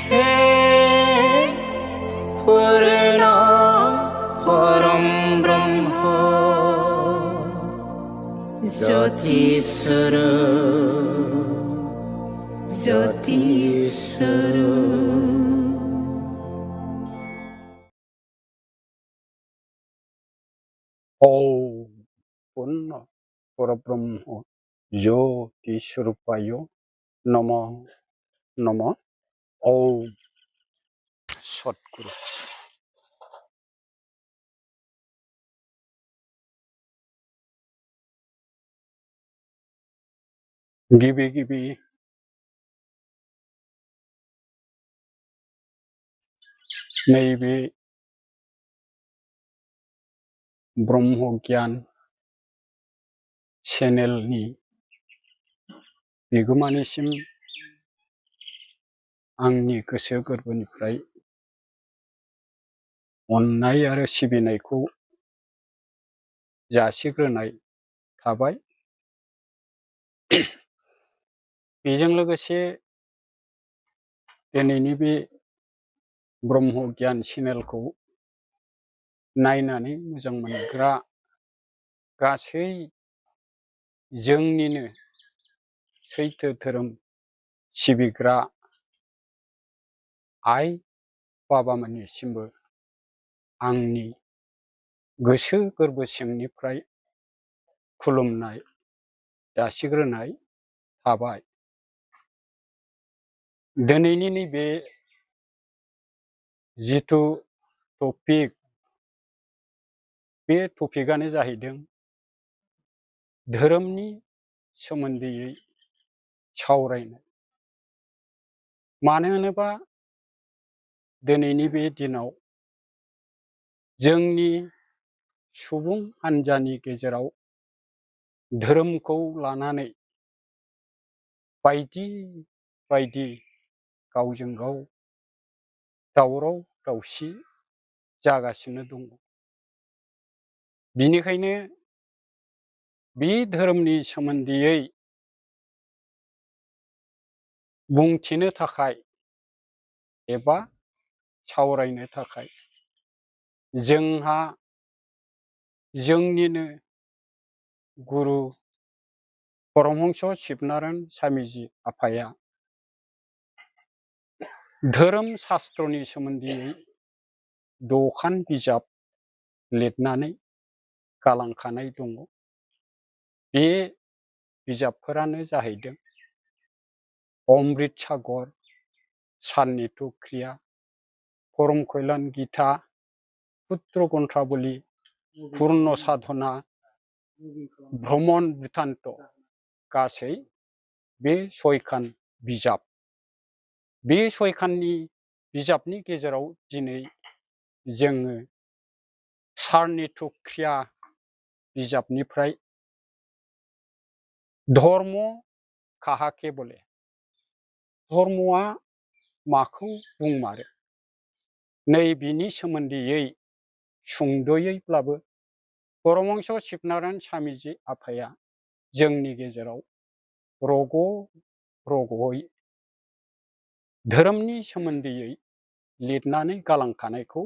हे पूर्ण परम ब्रह्म ज्योतिस्वर ज्योतिस्वर। ओम पूर्ण परब्रह्म ज्योति स्वरूपाय नमः नमः। ओम सद्गुरु। गिबि गिबि नैबे ब्रह्म ज्ञान चेनेलनि बिगोमानिसिम आंनि गोसो गोरबोनिफ्राय अननाय आरो सिबिनायखौ जासिग्रोनाय थाबाय। बेजों लोगोसे दिनैनि बे ब्रह्म ज्ञान चेनेलखौ नायनानै मोजां मोनग्रा गासै जोंनिनो सैथो धोरोम सिबिग्रा आइ बाबामोननिसिमबो आंनि गोसो गोरबो सिंनिफ्राय खुलुमनाय जासिग्रोनाय थाबाय। दिनैनि नैबे जिथु टपिक, बे टपिकआनो जाहैदों धोरोमनि सोमोन्दैयै सावरायनाय। मानो होनोबा दिनैनि बे दिनाव जोंनि सुबुं हान्जानि गेजेराव धोरोमखौ लानानै बायदि बायदि गावजों गाव दावराव दावसि जागासिनो दङ। बिनिखायनो बे धोरोमनि सोमोन्दैयै बुंथिनो थाखाय एबा सावरायनो थाखाय जोंहा जोंनिनो गुरु परमहंस शिबनारायण स्वामीजी आफाया धोरोम शास्त्रनि सोमोन्दैयै दखान बिजाब लिरनानै गालांखानाय दङ। बे बिजाबफोरानो जाहैदों अमृत सागर, साननिथु क्रिया, परम कल्याण गीता, पुत्र गन्थावली, पूर्ण साधना, भ्रमण वृत्तान्त, गासै बे सयखान बिजाब। बे सयखाननि बिजाबनि गेजेराव दिनै जोङो सारनिथु क्रिया बिजाबनिफ्राय धर्म काहाके बोले, धर्मआ माखौ बुंमारो, नै बिनि सोमोन्दैयै सुंद'यैब्लाबो परमहंस शिबनारायण स्वामीजी आफाया जोंनि गेजेराव रग'यै धोरोमनि सोमोन्दैयै लिरनानै गालांखानायखौ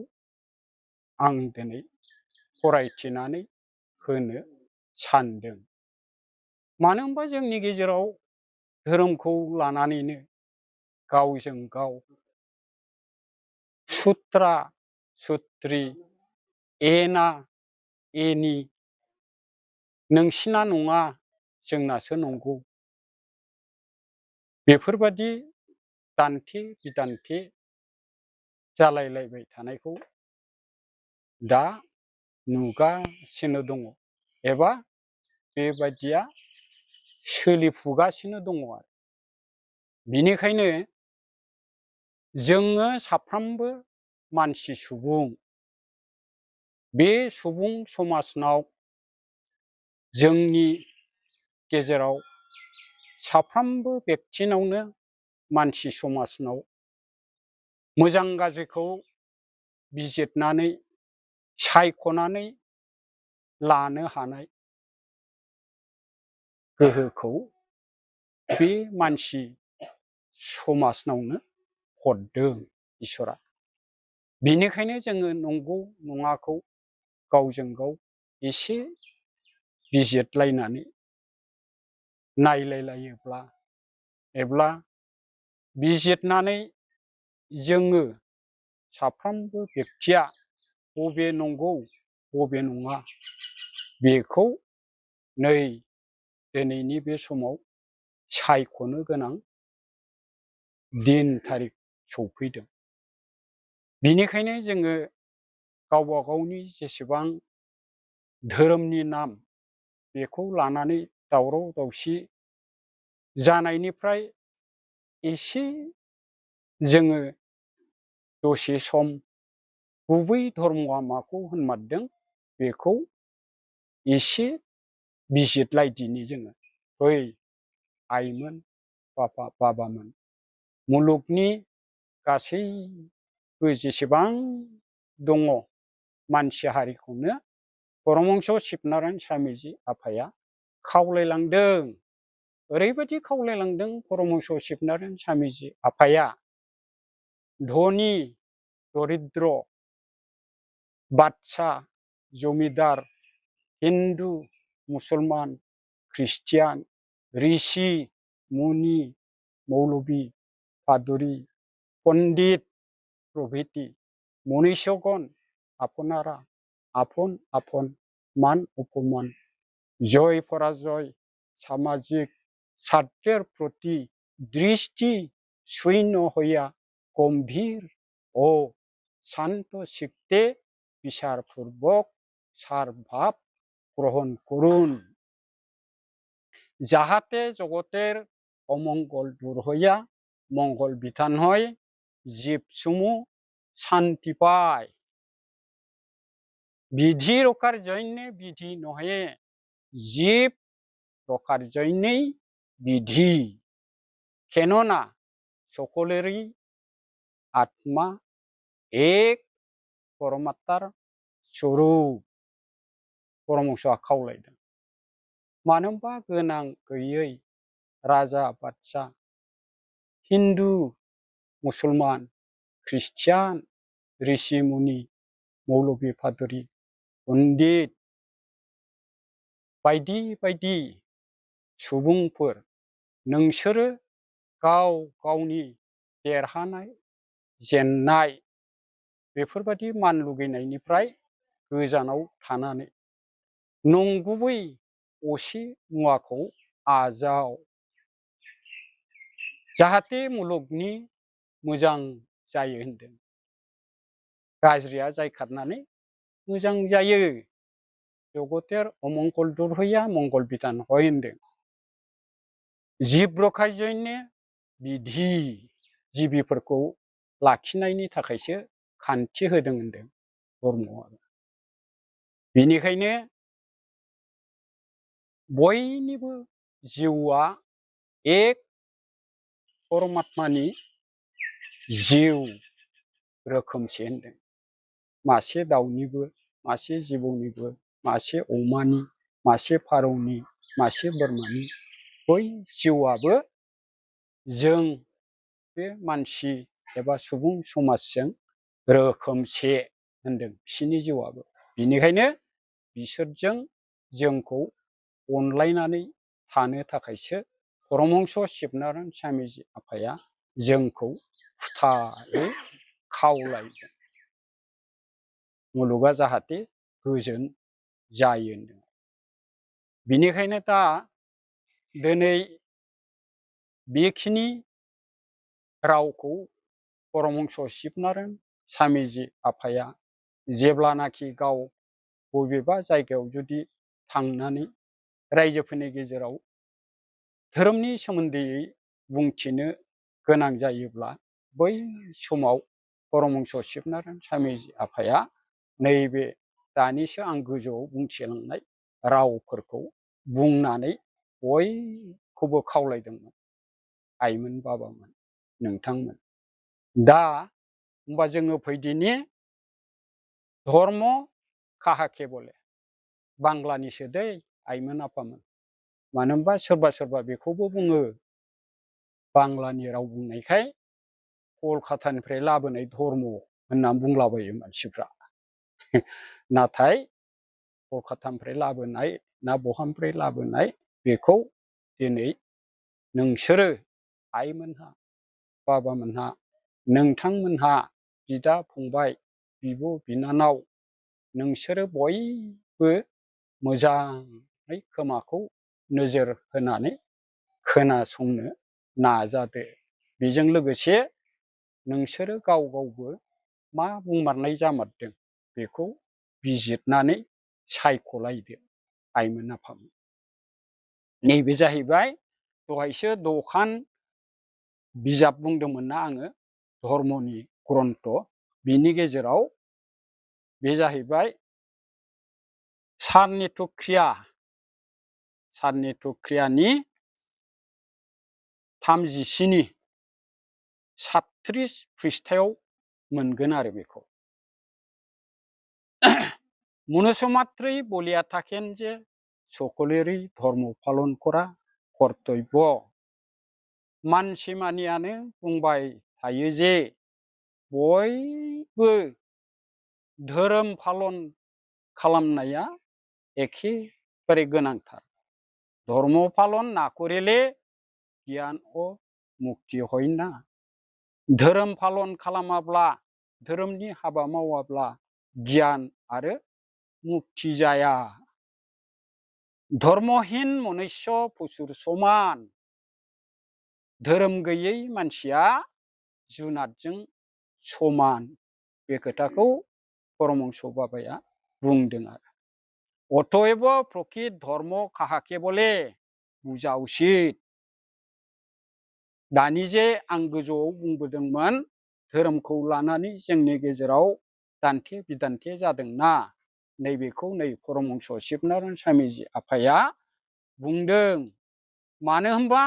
आं दिनै फरायथिनानै होनो सानदों। मानो होनबा जोंनि गेजेराव धोरोमखौ लानानैनो गावजों गाव सुत्रा सुत्रि, एना एनि, नोंसिना नङा जोंनासो नंगौ, बेफोरबादि दान्थे बिदान्थे जालायलायबाय थानायखौ दा नुगासिनो दङ एबा बेबायदिया सोलिफुगासिनो दङ आरो। बिनिखायनो जोङो साफ्रोमबो मानसि सुबुं, बे सुबुं समाजनाव जोंनि गेजेराव साफ्रोमबो बेक्तिनावनो मानसि समाजनाव मोजां गाज्रिखौ बिजिरनानै सायख'नानै लानो हानाय गोहोखौ बे मानसि समाजनावनो हरदों इसोरा। बेनिखायनो जोङो नंगौ नङाखौ गावजों गाव एसे बिजिरलायनानै नायलायलायोब्ला एब्ला बिजिरनानै जोङो साफ्रोमबो बेक्तिया बबे नंगौ बबे नङा बेखौ नै दिनैनि बे समाव सायख'नो गोनां दिन थारिख सौफैदों। बेनिखायनो जोङो गावबा गावनि जेसेबां धोरोमनि नाम बेखौ लानानै दावराव दावसि जानायनिफ्राय एसे जोङो दसे सम गुबै धर्मआ माखौ होनमारदों बेखौ एसे बिजिरलायदिनि जोङो। बै आइमोन बाबामोन, मुलुगनि गासैबो जेसेबां दङ मानसि हारिखौनो परमहंस शिबनारायण स्वामीजि आफाया खावलायलांदों। ओरैबायदि खावलायलांदों परमहंस शिबनारायण स्वामीजि आफाया, धनी दरिद्र, बादशाह, जमिदार, हिन्दु, मुसलमान, ख्रिस्टियान, ऋषि, मुनि, मौलबी, पादरी, पण्डित प्रभृति मनीषगण आपनारा আপন আপন মান অপমান, জয় পরাজয়, সামাজিক স্বার্থের প্রতি দৃষ্টি শূন্য হইয়া গম্ভীর ও শান্ত চিত্তে বিচারপূর্বক সারভাব গ্রহণ করুন, যাহাতে জগতের অমঙ্গল দূর হইয়া মঙ্গল বিধান হয়, জীবসমূহ শান্তি পায়। বিধি রক্ষার জন্যে বিধি নহে, জীব রক্ষার জন্যেই বিধি। কেননা সকলেরই আত্মা এক পরমাত্মার স্বরূপ। परमहंसआ खावलायदों। मानो होनबा गोनां गैयै राजा बादशाह, हिन्दु, मुसलमान, ख्रिस्टियान, ऋषि मुनि, मौलबी पादरी, पण्डित बायदि बायदि सुबुंफोर, नोंसोरो गाव गावनि देरहानाय जेननाय बेफोरबायदि मान लुगैनायनिफ्राय गोजानाव थानानै नंगुबै असे मुवाखौ आजाव, जाहाथे मुलुगनि मोजां जायो होनदों। गाज्रिया जायखारनानै मोजां जायो, जगतेर अमंगल दूर हইয়া मंगल बिधान হয় होनदों। जिब रक्षार जन्যে बिधि, जिबिफोरखौ लाखिनायनि थाखायसो खान्थि होदों होनदों धर्मआ। बेनिखायनो बयनिबो जिउआ एक परमात्मानि जिउ रोखोमसे होनदों। मासे दाउनिबो, मासे जिबौनिबो, मासे अमानि, मासे फारौनि, मासे बोरमानि बै जिउआबो जों बे मानसि एबा सुबुं समाजजों रोखोमसे होनदों बिसोरनि जिउआबो। बेनिखायनो बिसोरजों जोंखौ अनलायनानै थानो थाखायसो परमहंस शिबनारायण स्वामीजि आफाया जोंखौ खुथारै खावलायदों। मुलुगा जाहाथे गोजोन जायो होनदों। बेनिखायनो दा दिनै बेखिनि रावखौ परमहंस शिबनारायण स्वामीजि आफाया जेब्लानाखि गाव बबेबा जायगायाव जुदि थांनानै रायजोफोरनि गेजेराव धोरोमनि सोमोन्दै बुंथिनो गोनां जायोब्ला बै समाव परमहंस शिबनारायण स्वामीजि आफाया नैबे दानिसो आं गोजौआव बुंथिलांनाय रावफोरखौ बुंनानै बयखौबो खावलायदोंमोन। आइमोन बाबामोन, नोंथांमोन। दा होमबा जोङो फैदिनि धर्म काहाके बले, बांलानिसो दै आइमोन आफामोन। मानो होनबा सोरबा सोरबा बेखौबो बुङो बांलानि राव बुंनायखाय कलकातानिफ्राय लाबोनाय धर्म होननानै बुंलाबायो मानसिफ्रा। नाथाय कलकातानिफ्राय लाबोनाय ना बहानिफ्राय लाबोनाय बेखौ दिनै नोंसोरो आइमोनहा बाबामोनहा नोंथांमोनहा बिदा फंबाय बिब' बिनानाव नोंसोरो बयबो मोजाङै खोमाखौ नोजोर होनानै खोनासंनो नाजादो। बेजों लोगोसे नोंसोरो गाव गावबो मा बुंमारनाय जामारदों बेखौ बिजिरनानै सायख'लायदो आइमोन आफामोन। नैबे जाहैबाय दहायसो दखान बिजाब बुंदोंमोन ना आङो धर्मनि ग्रन्थ, बिनि गेजेराव बे जाहैबाय सारनित्य-क्रियानि 37 पृष्ठायाव मोनगोन आरो बेखौ। মনুষ্যমাত্রই বলিয়া থাকেন যে সকলেরই ধর্ম পালন করা কর্তব্য। मानसि मानियानो बुंबाय थायो जे बयबो धोरोम पालन खालामनाया एखेबारे गोनांथार। धर्म पालन ना करिले गियान ও मुक्ति হয় না। धोरोम पालन खालामाब्ला धोरोमनि हाबा मावाब्ला गियान आरो मुक्ति जाया। धर्महीन मनुष्य पशुर समान। धोरोम गैयै मानसिया जुनादजों समान। बे खोथाखौ परमहंस बाबाया बुंदों आरो। অতএব প্রকৃত ধর্ম কাহাকে বলে বুঝা উচিত। दानि जे आं गोजौआव बुंबोदोंमोन धोरोमखौ लानानै जोंनि गेजेराव दान्थे बिदान्थे जादोंना, नैबेखौ नै परमहंस शिबनारायण स्वामीजी आफाया बुंदों। मानो होनबा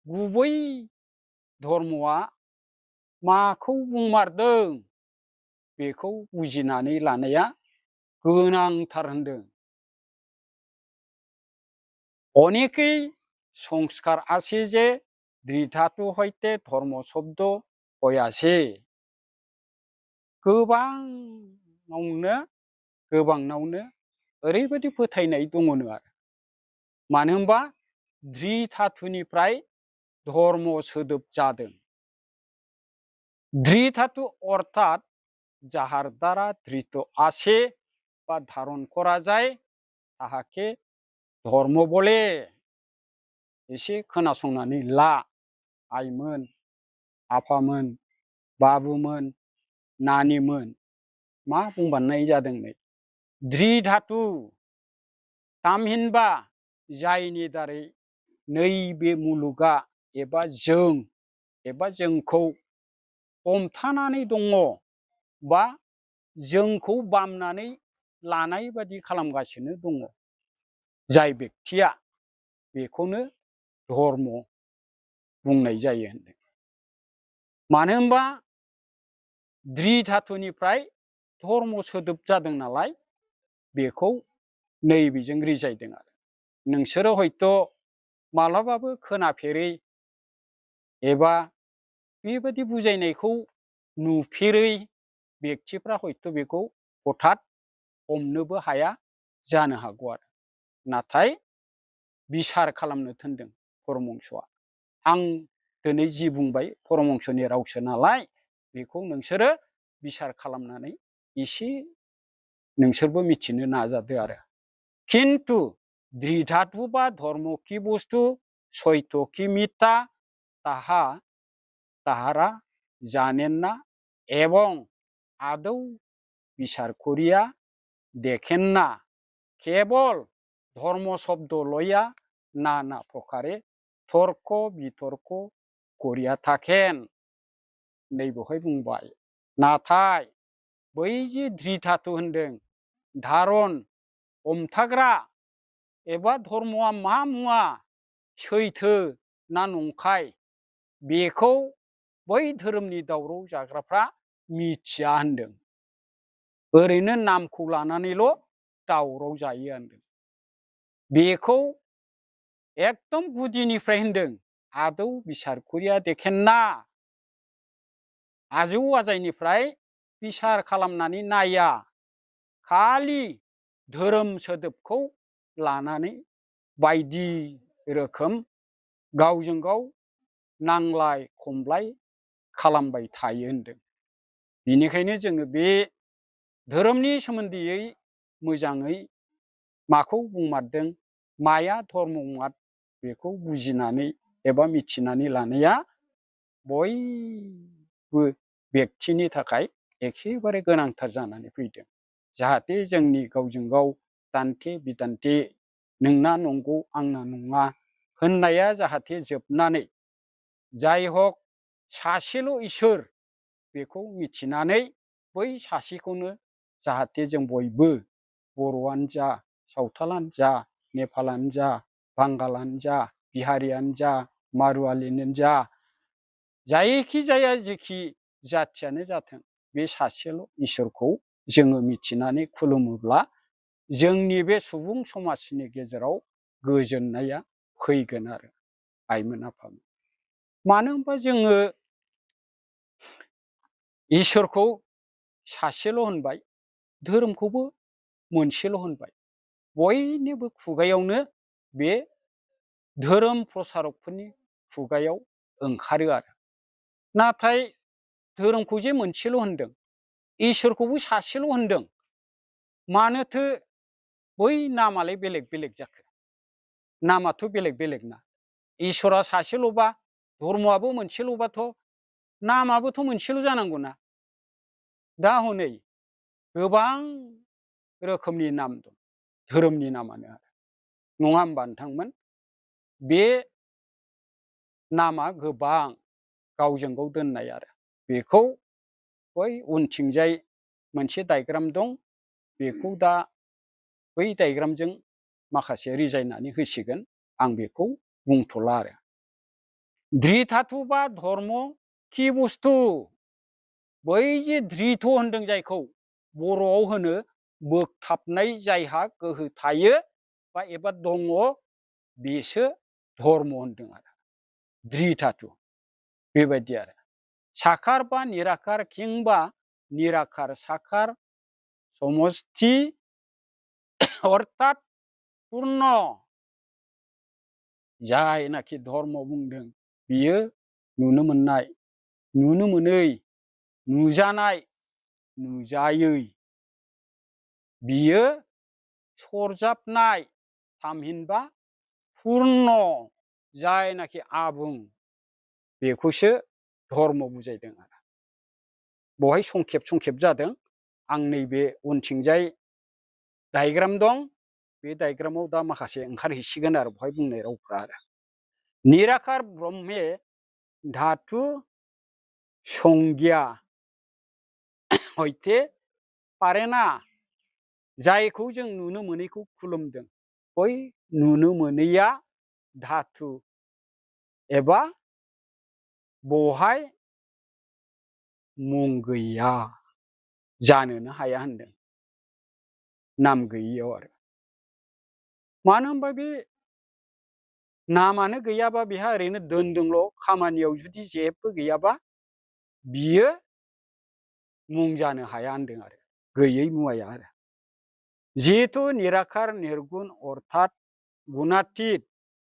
गुबै धर्मआ माखौ बुंमारदों बेखौ बुजिनानै लानाया गोनांथार होनदों। অনেকেই সংস্কার আছে যে দ্বিধাতু হইতে ধর্ম শব্দ হইয়াছে। गोबांनावनो ओरैबायदि फोथायनाय दङनो आरो। मानो होनबा द्विधातुनिफ्राय धर्म सोदोब जादों। द्विधातु अर्थात যাহার দ্বারা ধৃত আছে বা ধারণ করা যায় তাহাকে ধর্ম বলে। एसे खोनासंनानै ला आइमोन आफामोन बाबुमोन नानिमोन मा बुंबारनाय जादों नै द्विधातु थामहिनबा जायनि दारै नैबे मुलुगा एबा जों एबा जोंखौ हमथानानै दङ बा जोंखौ बामनानै लानाय बादि खालामगासिनो दङ जाय व्यक्तिया बेखौनो धर्म बुंनाय जायो होनदों। मानो होनबा द्विधातुनिफ्राय धर्म सोदोब जादों नालाय बेखौ नैबेजों रिजायदों आरो। नोंसोरो हयथ' मालाबाबो खोनाफेरै एबा बेबायदि बुजायनायखौ नुफेरै व्यक्तिफ्रा हयथ' बेखौ हथात हमनोबो हाया जानो हागौ आरो। नाथाय बिसार खालामनो थिनदों परमहंसआ। आं दिनै जि बुंबाय परमहंसनि रावसो नालाय बेखौ नोंसोरो बिसार खालामनानै एसे नोंसोरबो मिथिनो नाजादो आरो। किन्तु द्विधातु बा धर्म কি বস্তু সত্য কি মিথ্যা তাহারা জানেন না এবং আদৌ বিচার করিয়া দেখেন না। কেবল ধর্ম শব্দ লইয়া নানা প্রকারে তর্ক বিতর্ক করিয়া থাকেন। नै बेवहाय बुंबाय नाथाय बै जे द्विधातु होनदों धारन हमथाग्रा एबा धर्मआ मा मुवा सैथो ना नंखाय बेखौ बै धोरोमनि दावराव जाग्राफ्रा मिथिया होनदों। ओरैनो नामखौ लानानैल' दावराव जायो होनदों। बेखौ एकदम गुदिनिफ्राय होनदों आदौ बिसार करिया देखेन ना। आजौ आजायनिफ्राय बिसार खालामनानै नाया, खालि धोरोम सोदोबखौ लानानै बायदि रोखोम गावजों गाव नांलाय खमलाय खालामबाय थायो होनदों। बिनिखायनो जोङो बे धोरोमनि सोमोन्दैयै मोजाङै माखौ बुंमारदों, माया धर्ममाद, बेखौ बुजिनानै एबा मिथिनानै लानाया बयबो बेक्तिनि थाखाय एखेबारे गोनांथार जानानै फैदों। जाहाथे जोंनि गावजों गाव दान्थे बिदान्थे, नोंना नंगौ आंना नङा होननाया जाहाथे जोबनानै जाय हक सासेल' इसोर बेखौ मिथिनानै बै सासेखौनो जाहाथे जों बयबो बर'आनो जा, सावथालानो जा, नेपालानो जा, बांगालानो जा, बिहारियानो जा, मारुवालियानो जा, जायखि जाया जेखि जाथियानो जाथों, बे सासेल' इसोरखौ जोङो मिथिनानै खुलुमोब्ला जोंनि बे सुबुं समाजनि गेजेराव गोजोननाया फैगोन आरो आइमोन आफामोन। मानो होनबा जोङो इसोरखौ सासेल' होनबाय, धोरोमखौबो मोनसेल' होनबाय, बयनिबो खुगायावनो बे धोरोम प्रसारकफोरनि खुगायाव ओंखारो आरो। नाथाय धोरोमखौ जे मोनसेल' होनदों, इसोरखौबो सासेल' होनदों, मानोथो बै नामालाय बेलेग बेलेग जाखो? नामाथ' बेलेग बेलेग ना। इसोरा सासेल'बा, धर्मआबो मोनसेल'बाथ' नामाबोथ' मोनसेल' जानांगौ ना। दा हनै गोबां रोखोमनि नाम दं धोरोमनि नामानो आरो, नङा होमबा नोंथांमोन? बे नामा गोबां गावजों गाव दोननाय आरो बेखौ बै उनथिंजाय मोनसे डायग्राम दं, बेखौ दा बै डायग्रामजों माखासे रिजायनानै होसिगोन, आं बेखौ बुंथ'ला आरो। धृधातु बा धर्म कि बुस्थु? बै जे धृत होनदों जायखौ बर'आव होनो बोगथाबनाय, जायहा गोहो थायो बा एबा दङ, बेसो धर्म होनदों आरो धृधातु। बेबायदि आरो साकार बा निराकार, किंबा निराकार साकार समष्टि अर्थात पुर्ण, जायनाखि धर्म बुंदों बियो नुनो मोननाय, नुनो मोनै, नुजानाय, नुजायै, बियो सरजाबनाय, थामहिनबा पुर्ण, जायनाखि आबुं, बेखौसो धर्म बुजायदों आरो। बहाय संखेब संखेब जादों। आं नैबे उनथिंजाय डायग्राम दं, बे डायग्रामाव दा माखासे ओंखारहैसिगोन आरो बहाय बुंनाय रावफ्रा आरो। निराकार ब्रह्मे धातु संज्ञा हयते पारेना, जायखौ जों नुनो मोनैखौ खुलुमदों, बै नुनो मोनैया धातु एबा बहाय मुं गैया, जानोनो हाया होनदों नाम गैयियाव आरो। मानो होनबा बे नामानो गैयाबा, बेहा ओरैनो दोनदोंल', खामानियाव जुदि जेबो गैयाबा बियो मुं जानो हाया होनदों आरो, गैयै मुवाया आरो। जिहेतु निराकार निर्गुण अर्थात गुणातीत,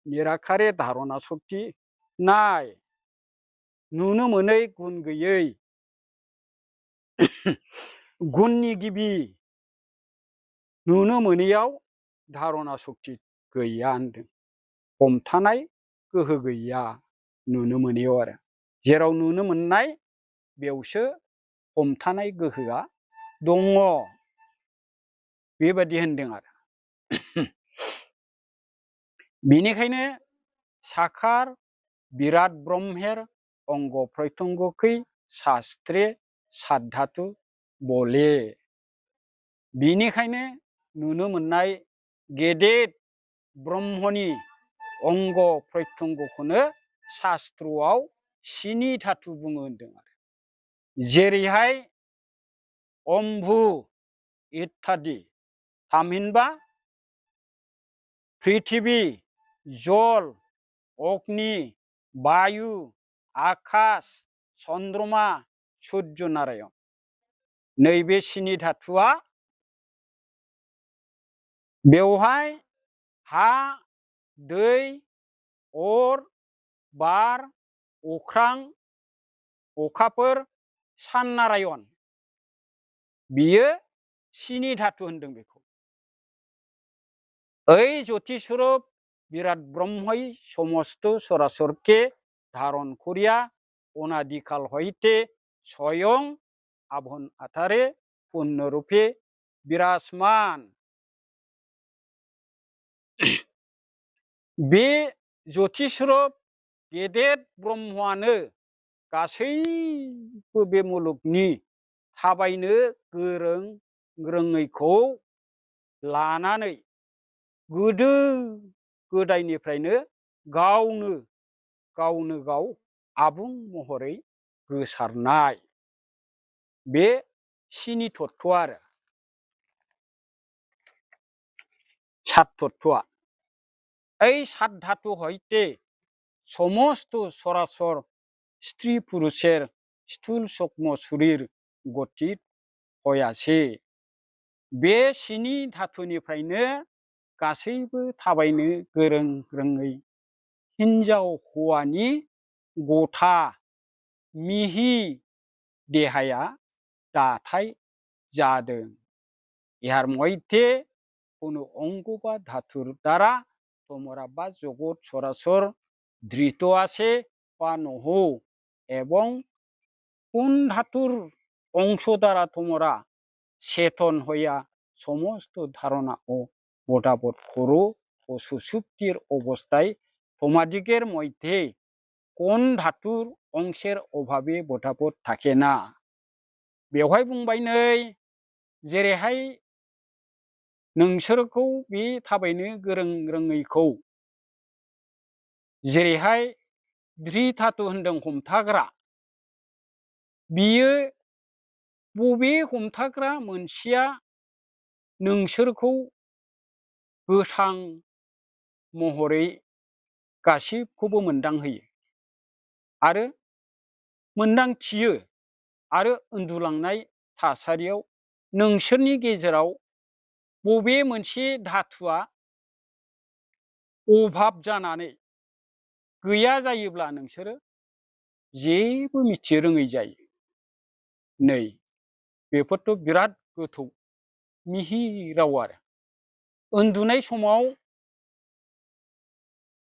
निराकारे धारणा शक्ति नाय, नुनो मोनै, गुन गैयै, गुननि गिबि, नुनो मोनैयाव धारणा शक्ति गैया होनदों, हमथानाय गोहो गैया नुनो मोनैयाव आरो। जेराव नुनो मोननाय बेयावसो हमथानाय गोहोआ दङ, बेबायदि होनदों आरो। बेनिखायनो साकार बिराट ब्रह्मेर अंग प्रत्यंगकै शास्त्रे साधातु बले। बिनिखायनो नुनो मोननाय गेदेर ब्रह्मनि अंग प्रत्यंगखौनो शास्त्रआव स्नि धातु बुङो होनदों आरो। जेरैहाय अम्भु इत्यादि, थामहिनबा पृथिबी, जल, अग्नि, बायु, आकाश, चन्द्रमा, सुर्य नारायण नैबे स्नि धातुआ बेवहाय हा दै अर बार अख्रां अखाफोर सान नारायण बियो स्नि धातु होनदों बेखौ। ओइ ज्योति स्वरूप बिराट ब्रह्मई समस्त सरासरके धारণ करिया अनादिकाल हইতে स्वयं आभन आधारे पूर्णरूपे बिराजमान। बे ज्योति स्वरूप गेदेर ब्रह्मआनो गासैबो बे मुलुगनि थाबायनो गोरों रोङैखौ लानानै गोदो गोदायनिफ्रायनो गावनो गाव आबुं महरै गोसारनाय बे स्नि तत्व आरो सात तत्वआ এই সাত ধাতু হইতে সমস্ত সরাসর স্ত্রী পুরুষের স্থূল সূক্ষ্ম শরীর গঠিত হইয়াছে। बे स्नि धातुनिफ्रायनो गासैबो थाबायनो गोरों रोङै हिन्जाव हौवानि गथा मिहि देहाया दाथाय जादों। इहार मধ্যে কোনো অঙ্গ বা ধাতুর দ্বারা তোমরা বা জগৎ সরাসর ধৃত আছে বা নহ এবং কোন ধাতুর অংশ দ্বারা তোমরা চেতন হইয়া সমস্ত ধারণা ও বোধাবোধ করো ও সুষুপ্তির অবস্থায় তোমাদিগের মধ্যে কোন ধাতুর অংশের অভাবে বোধাবোধ থাকে না। बेवहाय बुंबाय नै जेरैहाय नोंसोरखौ बे थाबायनो गोरों रोङैखौ जेरैहाय धृ धातु होनदों हमथाग्रा बियो बबे हमथाग्रा मोनसेया नोंसोरखौ गोथां महरै गासिबखौबो मोनदांहोयो आरो मोनदांथियो आरो उन्दुलांनाय थासारियाव नोंसोरनि गेजेराव बबे मोनसे धातुआ अभाब जानानै गैया जायोब्ला नोंसोरो जेबो मिथिनो रोङै जायो। नै बेफोरथ' बिराद गोथौ मिहि राव आरो उन्दुनाय समाव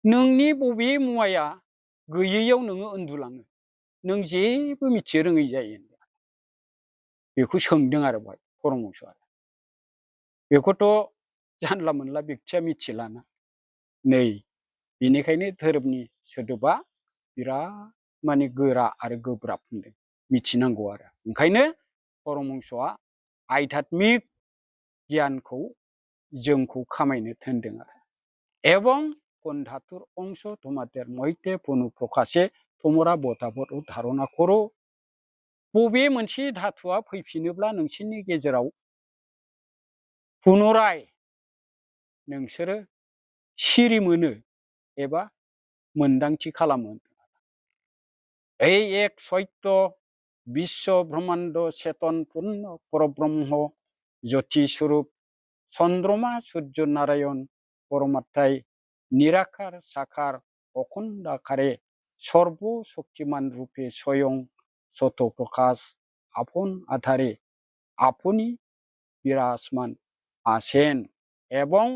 नोंनि बबे मुवाया गैयैयाव नोङो उन्दुलाङो नों जेबो मिथिनो रोङै जायो बेखौ सोंदों आरो बेवहाय परमहंसआ। बेखौथ' जानला मोनला बेक्तिया मिथिलाना। नै बेनिखायनो धोरोमनि सोदोबा बिराद माने गोरा आरो गोब्राब होनदों मिथिनांगौ आरो ओंखायनो परमहंसआ आध्यात्मिक गियानखौ जोंखौ खामायनो थिनदों आरो এবং কোন ধাতুর অংশ তোমাদের মধ্যে পুনঃপ্রকাশে তোমরা বোধাবোধ ধারণा করো। बबे मोनसे धातुआ फैफिनोब्ला नोंसोरनि गेजेराव पुनराय नोंसोरो सिरि मोनो एबा मोन्दांथि खालामो। এই এক সত্য বিশ্ব ব্রহ্মাণ্ড চেতন পূর্ণ পরব্রহ্ম জ্যোতি স্বরূপ চন্দ্रमा সূর্য নারায়ণ পরমাত্মায় নিরাকার সাকার অখণ্ডাকারে সর্বশক্তিমান রূপে স্বয়ং শতপ্রকাশ আপন আধারে আপনি বিরাজমান আছেন এবং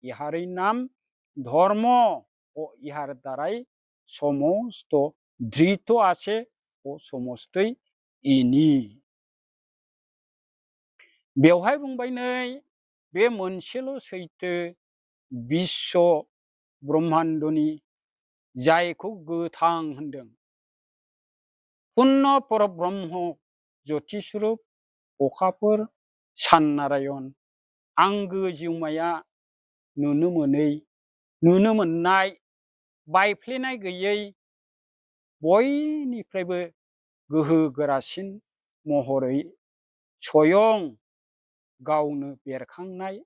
ইহারই নাম ধর্ম ও ইহার দ্বারাই সমস্ত ধৃত আছে ও সমস্তই ইনি। बेवहाय बुंबाय नै बे मोनसेल' सैथो बिश्व ब्रह्माण्डनि जायखौ गोथां होनदों पुर्ण परब्रह्म ज्योति स्वरूप अखाफोर सान नारायण आंगो जिउमाया नुनो मोनै नुनो मोननाय बायफ्लेनाय गैयै बयनिफ्रायबो गोहो गोरासिन महरै स्वयं गावनो बेरखांनाय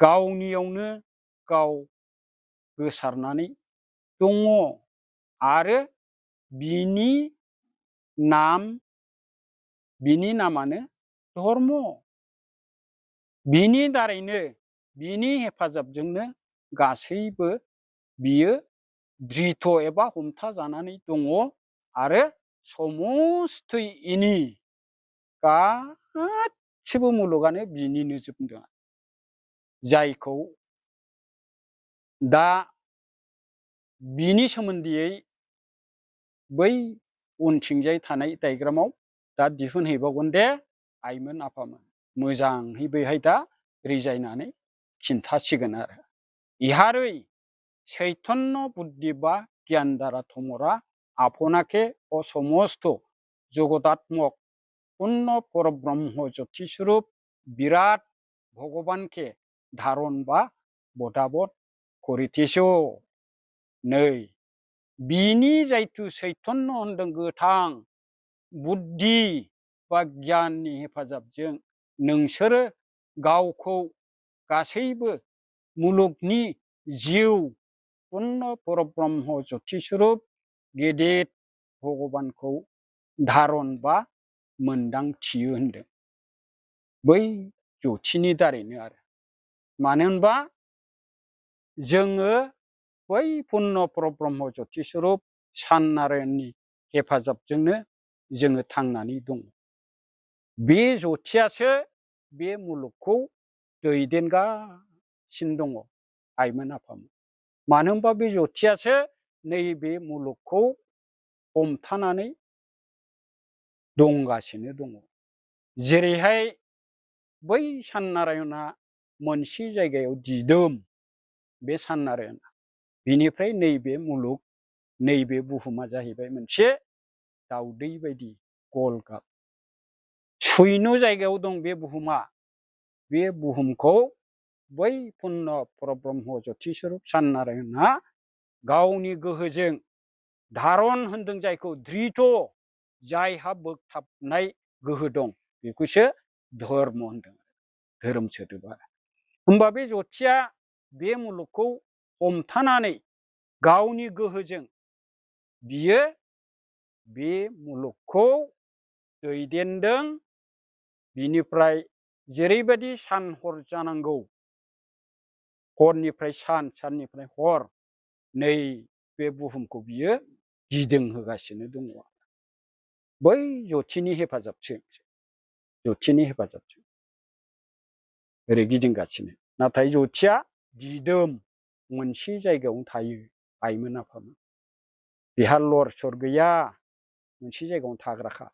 गावनियावनो गाव गोसारनानै दङ आरो बिनि नाम बिनि नामानो धर्म। बिनि दारैनो बिनि हेफाजाबजोंनो गासैबो बियो धृत एबा हमथा जानानै दङ आरो समस्तयिनि गासिबो मुलुगानो बिनिनो जोबदों। जायखौ दा बिनि सोमोन्दैयै बै उनथिंजाय थानाय डायग्रामाव दा दिहुनहैबावगोन दे आइमोन आफामोन, मोजाङै बेहाय दा रिजायनानै खिन्थासिगोन आरो। इहारै चैतन्य बुद्धि बा জ্ঞান দ্বারা তোমরা আপনাকে ও সমস্ত জগদাত্মক পূর্ণ পরব্রহ্ম জ্যোতিস্বরূপ বিরাট ভগবানকে ধারণ বা বোধাবোধ করিতেছ। नै बिनि जायथु चैतन्य होनदों गोथां बुद्धि बा गियाननि हेफाजाबजों नोंसोरो गावखौ गासैबो मुलुगनि जिउ पूर्ण परब्रह्म ज्योतिस्वरूप गेदेर भगबानखौ धारन बा मोनदांथियो होनदों। बै ज्योतिनि दारैनो आरो। मानो होनबा जोङो बै पुर्ण परब्रह्म ज्योतिस्वरूप सान नारायणनि हेफाजाबजोंनो जोङो थांनानै दङ। बे ज्योतियासो बे मुलुगखौ दैदेनगासिनो दङ आइमोन आफामोन। मानो होनबा बे ज्योतियासो नैबे मुलुगखौ हमथानानै दंगासिनो दङ। जेरैहाय बै सान नारायणआ मोनसे जायगायाव दिदोम, बे सान नारायणआ बिनिफ्राय नैबे मुलुग नैबे बुहुमा जाहैबाय मोनसे दाउदै बायदि गल गाब। सुइनो जायगायाव दं बे बुहुमा। बे बुहुमखौ बै पुर्ण परब्रह्म ज्योतिस्वरूप सान नारायणआ गावनि गोहोजों धारन होनदों, जायखौ धृत, जायहा बोगथाबनाय गोहो दं बेखौसो धर्म होनदों, धोरोम सोदोबा। होमबा बे ज्योतिया बे मुलुगखौ हमथानानै गावनि गोहोजों बियो बे मुलुगखौ दैदेनदों। बिनिफ्राय जेरैबायदि सान हर जानांगौ, हरनिफ्राय सान, साननिफ्राय हर, नै बे बुहुमखौ बियो गिदिंहोगासिनो दङ बै ज्योतिनि हेफाजाबजों। ज्योतिनि हेफाजाबजों ओरै गिदिंगासिनो। नाथाय ज्योतिया दिदोम मोनसे जायगायावनो थायो आइमोन आफामोन। बेहा लर सर गैया, मोनसे जायगायावनो थाग्राखा।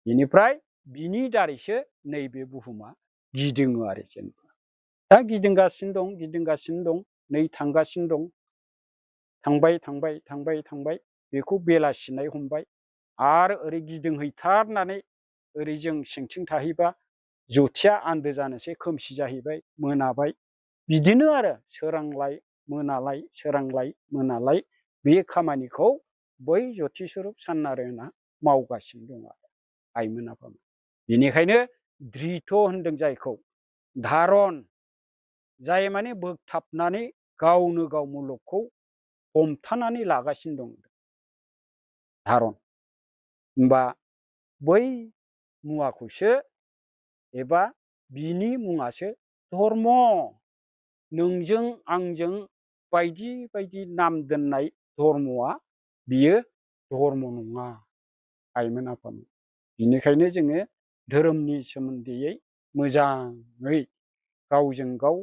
बेनिफ्राय बिनि दारैसो नैबे बुहुमा गिदिङो आरो। जेनेबा दा गिदिंगासिनो दं, गिदिंगासिनो दं, नै थांगासिनो दं, थांबाय थांबाय थांबाय थांबाय, बेखौ बेलासिनाय हमबाय, आरो ओरै गिदिंहैथारनानै ओरै जों सिंथिं थाहैबा ज्योतिया आन्दो जानोसै, खोमसि जाहैबाय, मोनाबाय। बिदिनो आरो सोरांलाय मोनालाय, सोरांलाय मोनालाय, बे खामानिखौ बै ज्योतिस्वरूप सान नारायणआ मावगासिनो दं आरो आइमोन आफामोन। बेनिखायनो धृत होनदों जायखौ, धारन, जाय माने बोगथाबनानै गावनो गाव मुलुगखौ हमथानानै लागासिनो दं, धारन। होमबा बै मुवाखौसो एबा बिनि मुङासो धर्म। नोंजों आंजों बायदि बायदि नाम दोननाय धर्मआ बियो धर्म नङा आइमोन आफामोन। बिनिखायनो जोङो धोरोमनि सोमोन्दैयै मोजाङै गावजों गाव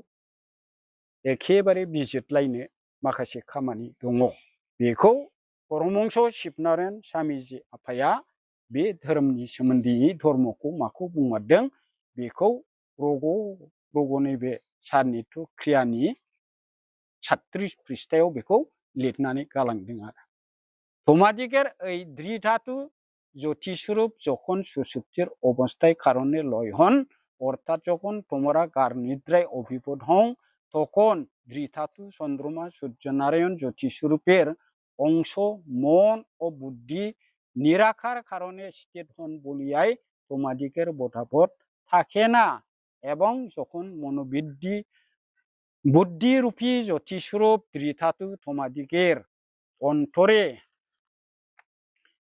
एखेबारे बिजिरलायनो माखासे खामानि दङ। बेखौ परमहंस शिबनारायण स्वामीजी आफाया बे धोरोमनि सोमोन्दैयै धर्मखौ माखौ बुंमारदों बेखौ रग' रग' नैबे सारनित्य क्रियानि 36 पृष्ठायाव बेखौ लिरनानै गालांदों आरो। তোমাদিগের এই ধৃধাতু জ্যোতিস্বরূপ যখন সুষুপ্তির অবস্থায় কারণে লয় হন, অর্থাৎ যখন তোমরা গাঢ় নিদ্রায় অভিভূত হও, তখন ধৃধাতু চন্দ্রমা সূর্যনারায়ণ জ্যোতিস্বরূপের অংশ মন ও বুদ্ধি নিরাকার কারণে স্থির হন বলিয়াই তোমাদিগের বোধাবোধ থাকে না। এবং যখন মনোবৃদ্ধি বুদ্ধিরূপী জ্যোতিস্বরূপ ধৃধাতু তোমাদিগের অন্তরে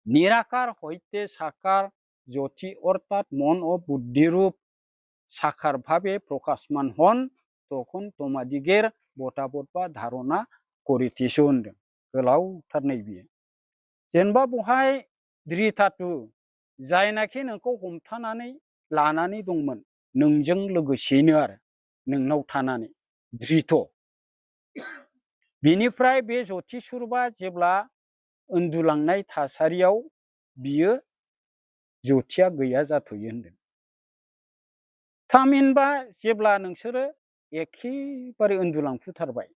নিরাকার হইতে সাকার জ্যোতি অর্থাৎ মন ও বুদ্ধিরূপ সাকারভাবে প্রকাশমান হন তখন তোমাदिगेर बता बता धारणा करितेसो होनदों। गोलावथार नैबेयो जेनेबा बहाय धृतातु जायनाखि नोंखौ हमथानानै लानानै दंमोन नोंजों लोगोसेयैनो आरो नोंनाव थानानै धृत बिनिफ्राय बे ज्योति स्वरूपा जेब्ला उन्दुलांनाय थासारियाव बियो ज्योतिया गैया जाथ'यो होनदों। थामहिनबा जेब्ला नोंसोरो एखेबारे उन्दुलांफुथारबाय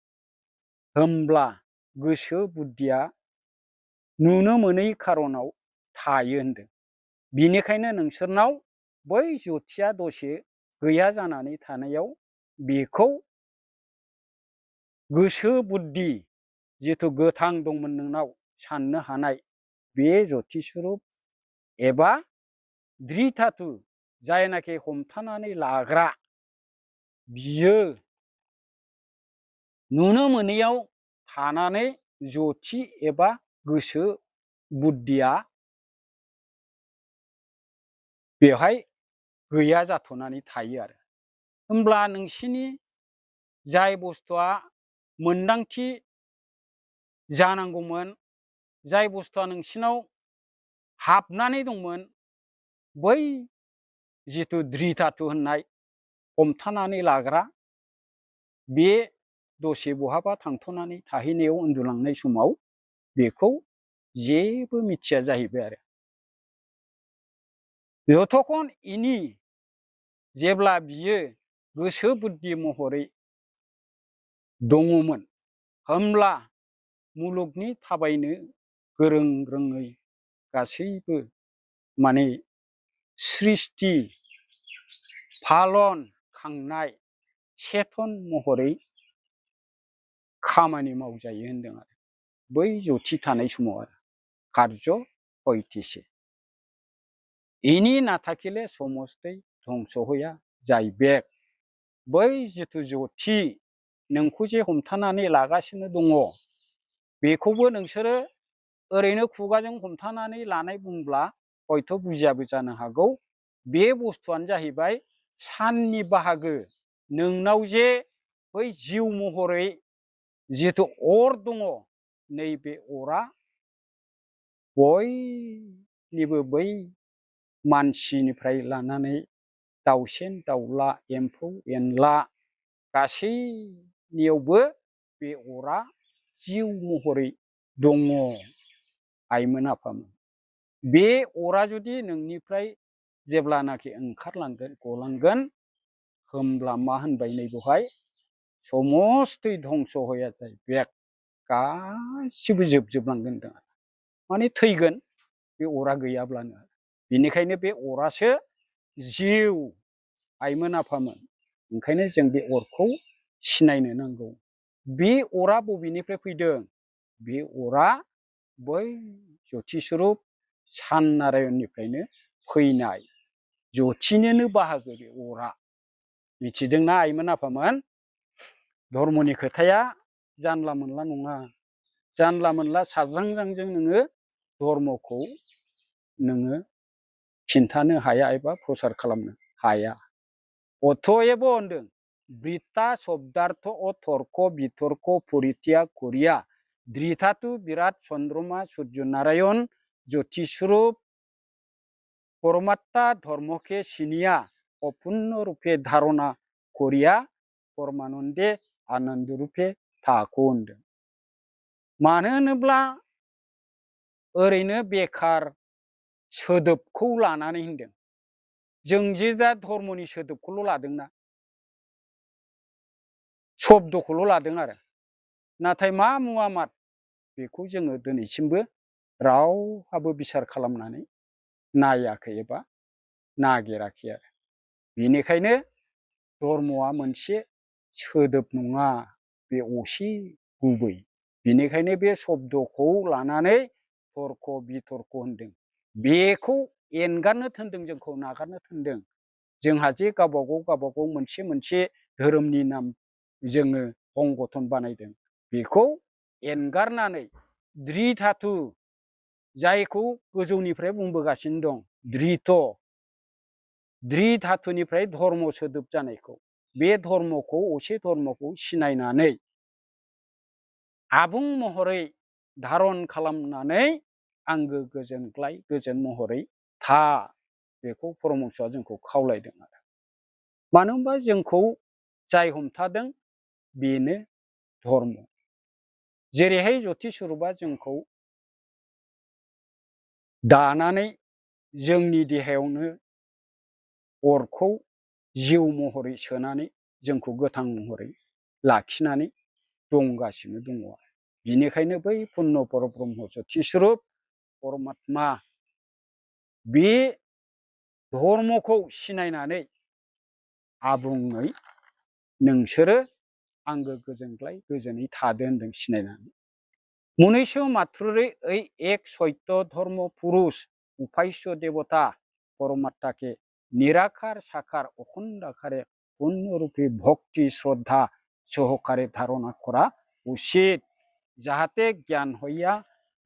होमब्ला गोसो बुद्धिया नुनो मोनै खारनाव थायो होनदों। बिनिखायनो नोंसोरनाव बै ज्योतिया दसे गैया जानानै थानायाव बेखौ गोसो बुद्धि जिथु गोथां दंमोन नोंनाव साननो हानाय बे ज्योति स्वरूप एबा धृतातु जायनाखि हमथानानै लाग्रा बियो नुनो मोनैयाव थानानै ज्योति एबा गोसो बुद्धिया बेवहाय गैया जाथ'नानै थायो आरो। होमब्ला नोंसिनि जाय बुस्थुआ मोनदांथि जानांगौमोन जाय बुस्थुआ नोंसिनाव हाबनानै दंमोन बै जिथु धृतातु होननाय हमथानानै लाग्रा बे दसे बहाबा थांथ'नानै थाहैनायाव उन्दुलांनाय समाव बेखौ जेबो मिथिया जाहैबाय आरो। यथ'खन इनि जेब्ला बियो गोसो बुद्धि महरै दङमोन होमब्ला मुलुगनि थाबायनो गोरों रोङै गासैबो माने सृष्टि फालन खांनाय चेतन महरै खामानि मावजायो होनदों आरो बै ज्योति थानाय समाव आरो कार्य हयतिसे इनि नाथाखिले समस्तै ध्वंस होया जायबेक बै जिथु ज्योति नोंखौ जे हमथानानै लागासिनो दङ बेखौबो नोंसोरो ओरैनो खुगाजों हमथानानै लानाय बुंब्ला हयथ' बुजियाबो जानो हागौ। बे बुस्थुआनो जाहैबाय साननि बाहागो नोंनाव जे बै जिउ महरै जिथु अर दङ नैबे अरा बयनिबो बै मानसिनिफ्राय लानानै दाउसेन दाउला एम्फौ एनला गासैनियावबो बे अरा जिउ महरै दङ आइमोन आफामोन। बे अरा जुदि नोंनिफ्राय जेब्लानाखि ओंखारलांगोन गलांगोन होमब्ला मा होनबाय नै बेवहाय समस्तै ध्वंस होया जाहैबाय गासिबो जोबजोबलांगोन होनदों माने थैगोन बे अरा गैयाब्लानो। बेनिखायनो बे अरासो जिउ आइमोन आफामोन। ओंखायनो जों बे अरखौ सिनायनो नांगौ। बे अरा बबेनिफ्राय फैदों? बे अरा बै ज्योति स्वरूप सान नारायणनिफ्रायनो फैनाय ज्योतिनिनो बाहागो बे अरा। मिथिदोंना आइमोन आफामोन? धर्मनि खोथाया जानला मोनला नङा। जानला मोनला साज्रांज्रांजों नोङो धर्मखौ नोङो खिन्थानो हाया एबा प्रसार खालामनो हाया। अतएव होनदों बृता शब्दार्थ अ तर्क बितर्क परित्याग करिया धृतातु बिराट चंद्रमा सूर्य नारायण ज्योति स्वरूप परमात्मा धर्मके सिनिया अपूर्ण रूपे धारणा करिया परमानन्दे आनन्द रूपे थाको होनदों। मानो होनोब्ला ओरैनो बेखार सोदोबखौ लानानै होनदों। जों जे दा धर्मनि सोदोबखौल' लादोंना शब्दखौल' लादों आरो नाथाय मा मुवा मात बेखौ जोङो दिनैसिमबो रावहाबो बिसार खालामनानै नायाखै एबा नागिराखै आरो। बेनिखायनो धर्मआ मोनसे सोदोब नङा बे असे गुबै। बेनिखायनो बे शब्दखौ लानानै तर्क बितर्क होनदों। बेखौ एंगारनो थोनदों जोंखौ नागारनो थोनदों। जोंहा जे गावबागाव मोनसे मोनसे धोरोमनि नाम जोङो संगठन बानायदों बेखौ एंगारनानै धृतातु जायखौ गोजौनिफ्राय बुंबोगासिनो दं द्रि धातुनिफ्राय धर्म सोदोब जानायखौ बे धर्मखौ असे धर्मखौ सिनायनानै आबुं महरै धारन खालामनानै आंगो गोजोनग्लाय गोजोन महरै था बेखौ परमहंसआ जोंखौ खावलायदों आरो मानो होनबा जोंखौ जाय हमथादों बेनो धर्म जेरैहाय जति स्वरूपा जोंखौ दानानै जोंनि देहायावनो अरखौ जिउ महरै सोनानै जोंखौ गोथां महरै लाखिनानै दंगासिनो दङ बिनिखायनो बै पुर्ण परब्रह्म जति स्वरूप परमात्मा बे धर्मखौ सिनायनानै आबुङै नोंसोरो आंगो गोजोनग्लाय गोजोनै थादो होनदों सिनायनानै मनुष्य मात्ररे ऐ एक सत्य धर्म पुरुष उपास्य देवता परमात्माके निराकार साकार अखंडाकारे पूर्णरूपे भक्ति श्रद्धा सहकारे धारणा करा उचित जाहाथे ज्ञान हइया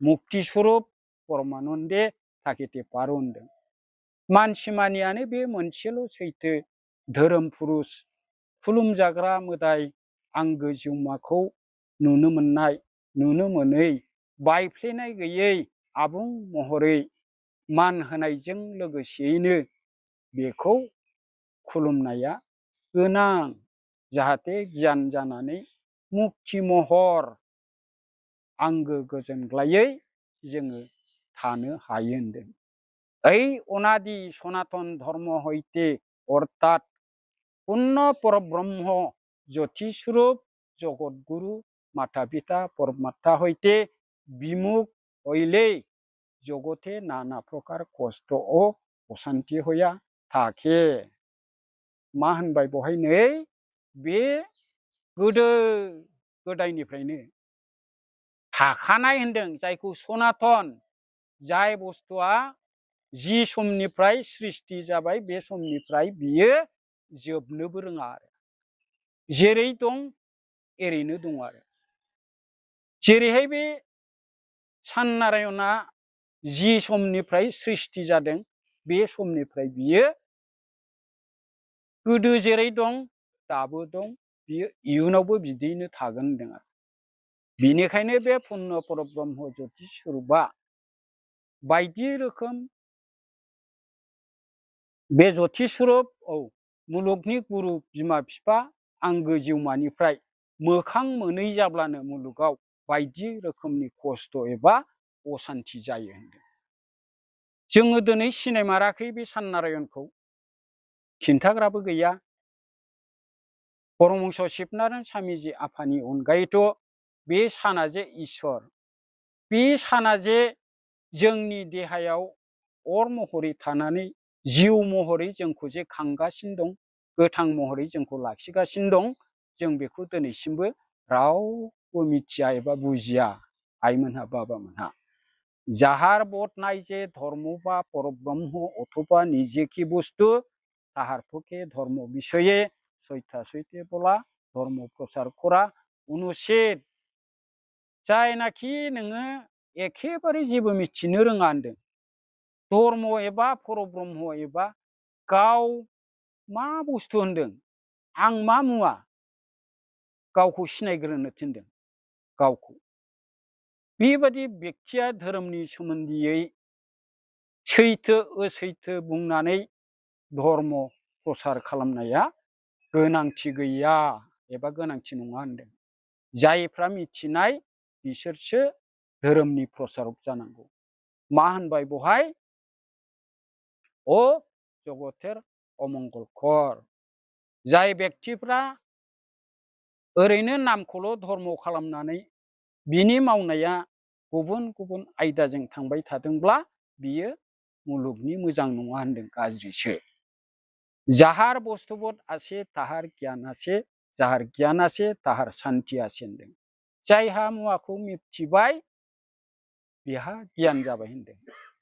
मुक्ति स्वरूप परमानन्दे थाकेते पारो होनदों मानसि मानियानो बे मोनसेल' सैथो धोरोम पुरुष खुलुमजाग्रा मोदाय आंगो जिउमाखौ नुनो मोननाय नुनो मोनै बायफ्लेनाय गैयै आबुं महरै मान होनायजों लोगोसेयैनो बेखौ खुलुमनाया गोनां जाहाथे गियान जानानै मुक्ति महर आंगो गोजोनग्लायै जोङो थानो हायो होनदों ऐ अनादि सनातन धर्म हइते अर्थात पुर्ण परब्रह्म ज्योति स्वरूप जगतगुरु माता पिता परमात्मा हइते विमुख हइले जगते नाना प्रकार कष्ट ओ अशान्ति हइया थाके मा होनबाय बहाय नै बे गोदो गोदायनिफ्रायनो थाखानाय होनदों जायखौ सनातन जाय बुस्थुआ जि समनिफ्राय सृष्टि जाबाय बे समनिफ्राय बियो जोबनोबो रोङा आरो जेरै दं एरैनो दं आरो जेरैहाय बे साननारायणआ जि समनिफ्राय सृष्टि जादों बे समनिफ्राय बियो गोदो जेरै दं दाबो दं बियो इयुनावबो बिदियैनो थागोन होनदों आरो बिनिखायनो बे पुर्ण परब्रह्म ज्योति स्वरूपा बायदि रोखोम बे ज्योति स्वरूप मुलुगनि गुरु बिमा बिफा आंगो जिउमानिफ्राय मोखां मोनै जाब्लानो मुलुगाव बायदि रोखोमनि खस्थ' एबा असान्ति जायो होनदों जोङो दिनै सिनायमाराखै बे साननारायणखौ खिन्थाग्राबो गैया परमहंस शिबनारायण स्वामीजी आफानि अनगायैथ' बे साना जे इसोर बे साना जे जोंनि देहायाव अर महरै थानानै जिउ महरै जोंखौ जे खांगासिनो दं गोथां महरै जोंखौ लाखिगासिनो दं जों बेखौ दिनैसिमबो रावबो मिथिया एबा बुजिया आइमोनहा बाबामोनहा যাহার বোধ নাই যে ধর্ম বা পরব্রহ্ম অথবা নিজে কি বস্তু তাহার পক্ষে ধর্ম বিষয়ে সৈথা সৈতে বলা ধর্ম প্রচার করা অনুচিত जायनाखि नोङो एखेबारे जेबो मिथिनो रोङा होनदों धर्म एबा परब्रह्म एबा गाव मा बुस्थु होनदों आं मा मुवा गावखौ सिनायग्रोनो थिनदों गावखौ बेबादि व्यक्तिया धोरोमनि सोमोन्दैयै सैथो असैथो बुंनानै धर्म प्रसार खालामनाया गोनांथि गैया एबा गोनांथि नङा होनदों जायफ्रा मिथिनाय बिसोरसो धोरोमनि प्रसारक जानांगौ मा होनबाय बहाय अ जगतेर अमंगलकर जाय व्यक्तिफ्रा ओरैनो नामखौल' धर्म खालामनानै बिनि मावनाया गुबुन गुबुन आयदाजों थांबाय थादोंब्ला बियो मुलुगनि मोजां नङा होनदों गाज्रिसो जाहार बस्तुबोध आसे ताहार गियान आसे जाहार गियान आसे ताहार शान्ति आसे होनदों जायहा मुवाखौ मिथिबाय बिहा गियान जाबाय होनदों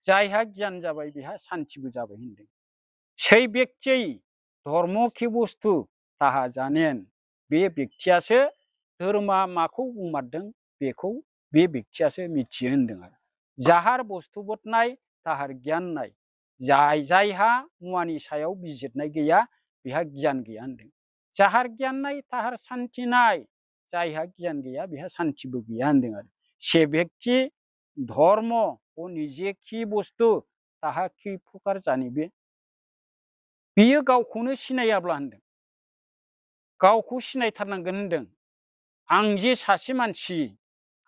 जायहा गियान जाबाय बिहा शान्तिबो जाबाय होनदों সেই ব্যক্তি धर्म की बुस्तु ताहा जानेन बे व्यक्तियासो धोरोमा माखौ बुंमारदों बेखौ बे व्यक्तियासो मिथियो होनदों आरो जाहार बस्तुबोध नाय ताहार गियान नाय जायहा मुवानि सायाव बिजिरनाय गैया बेहा गियान गैया होनदों। जाहार गियान नाय ताहार शान्ति नाय, जायहा गियान गैया बेहा शान्तिबो गैया होनदों आरो। से व्यक्ति धर्म ও নিজে কি বস্তু তাহা কি প্রকার জানিবে? बियो गावखौनो सिनायाब्ला होनदों, गावखौ सिनायथारनांगोन होनदों। आं जे सासे मानसि,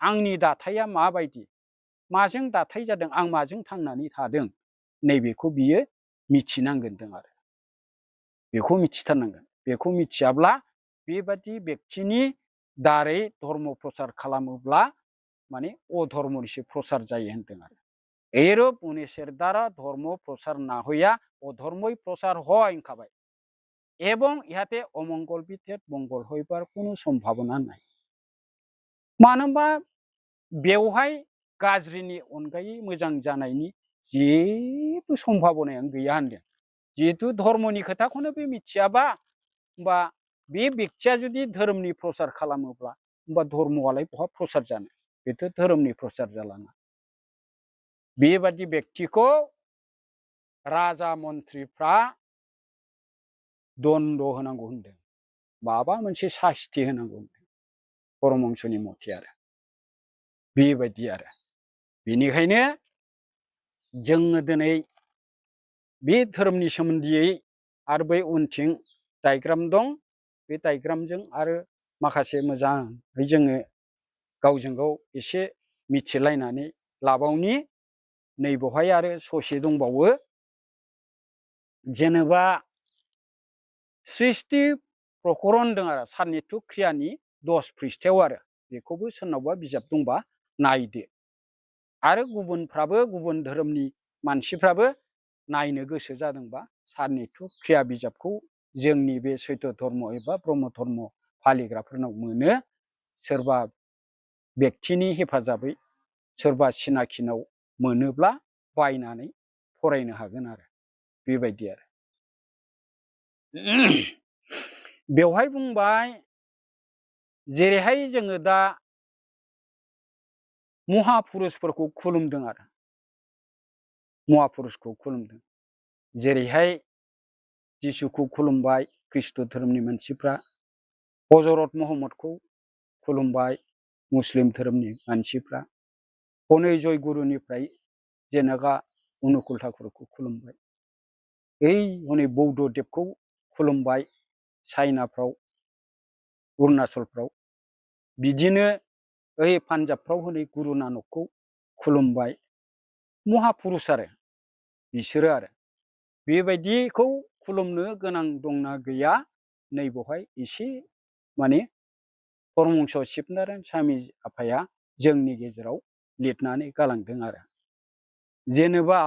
आंनि दाथाया माबायदि, माजों दाथाय जादों, आं माजों थांनानै थादों, नैबेखौ बियो मिथिनांगोन होनदों आरो। बेखौ मिथिथारनांगोन। बेखौ मिथियाब्ला बेबादि व्यक्तिनि दारै धर्म प्रचार खालामोब्ला माने अधर्मनिसो प्रचार जायो होनदों आरो। एरূপ মনীষের দ্বারা ধর্ম প্রচার না হইয়া অধর্মই প্রচার হয় होनखाबाय। এবং ইহাতে অমঙ্গল বিধেত মঙ্গল হইবার কোনো সম্ভাবনা নাই। मानो होनबा बेवहाय गाज्रिनि अनगायै मोजां जानायनि जेबो सम्भाबनायानो गैया होनदों। जिहेतु धर्मनि खोथाखौनो बे मिथियाबा होमबा बे व्यक्तिया जुदि धोरोमनि प्रचार खालामोब्ला होमबा धर्मआलाय बहा प्रचार जानो? बेथ' धोरोमनि प्रचार जालाना। बेबादि व्यक्तिखौ राजा मन्थ्रिफ्रा दण्ड होनांगौ होनदों, माबा मोनसे सास्ति होनांगौ होनदों परमहंसनि मथे आरो। बेबायदि आरो। बेनिखायनो जोङो दिनै बे धोरोमनि सोमोन्दैयै आरो बै उनथिं डायग्राम दं, बे डायग्रामजों आरो माखासे मोजाङै जोङो गावजों गाव एसे मिथिलायनानै लाबावनि। नै बेवहाय आरो ससे दंबावो, जेनेबा सृष्टि प्रकरण होनदों आरो सारनित्य क्रियानि 10 पृष्ठायाव आरो। बेखौबो सोरनावबा बिजाब दंबा नायदो। आरो गुबुनफ्राबो, गुबुन धोरोमनि मानसिफ्राबो नायनो गोसो जादोंबा सारनित्य क्रिया बिजाबखौ जोंनि बे सैत्य धर्म एबा ब्रह्म धर्म फालिग्राफोरनाव मोनो। सोरबा व्यक्तिनि हेफाजाबै सोरबा सिनाखिनाव मोनोब्ला बायनानै फरायनो हागोन आरो। बेबायदि आरो। बेवहाय बुंबाय, जेरैहाय जोङो दा महापुरुषफोरखौ खुलुमदों आरो। महापुरुषखौ खुलुमदों। जेरैहाय जिसुखौ खुलुमबाय ख्रिस्ट' धोरोमनि मानसिफ्रा, हजरत महम्मदखौ खुलुमबाय मुस्लिम धोरोमनि मानसिफ्रा, हनै जयगुरुनिफ्राय जेनेबा अनुकुल ठाकुरखौ खुलुमबाय, हनै बौद्धदेबखौ खुलुमबाय चाइनाफ्राव, अरुणाचलफ्राव, बिदिनो पान्जाबफ्राव हनै गुरु नानकखौ खुलुमबाय। महापुरुष आरो बिसोरो आरो। बेबायदिखौ खुलुमनो गोनां दंना गैया, नै बेवहाय एसे माने परमहंस शिबनारायण स्वामी आफाया जोंनि गेजेराव लिरनानै गालांदों आरो। जेनेबा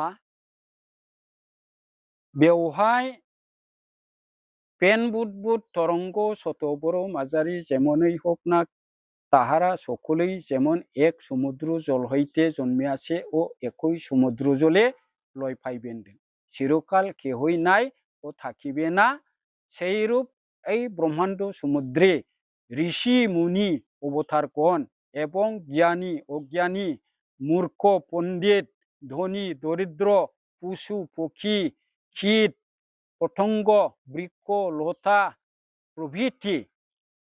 बेवहाय पेन बुद बुद तरंग शत बर' মাঝারি যেমনই হোক না তাহারা সকলেই যেমন এক সমুদ্র জল হইতে জন্মিয়াছে ও একই সমুদ্র জলে লয় পাইবেন, চিরকাল কেহই নাই ও থাকিবে না, সেইরূপ এই ব্রহ্মাণ্ড সমুদ্রে ঋষি মুনি অবতারগণ এবং জ্ঞানী অজ্ঞানী, মূর্খ পণ্ডিত, ধনী দরিদ্র, পশু পক্ষী, কীট পতঙ্গ, বৃক্ষ লতা প্রভৃতি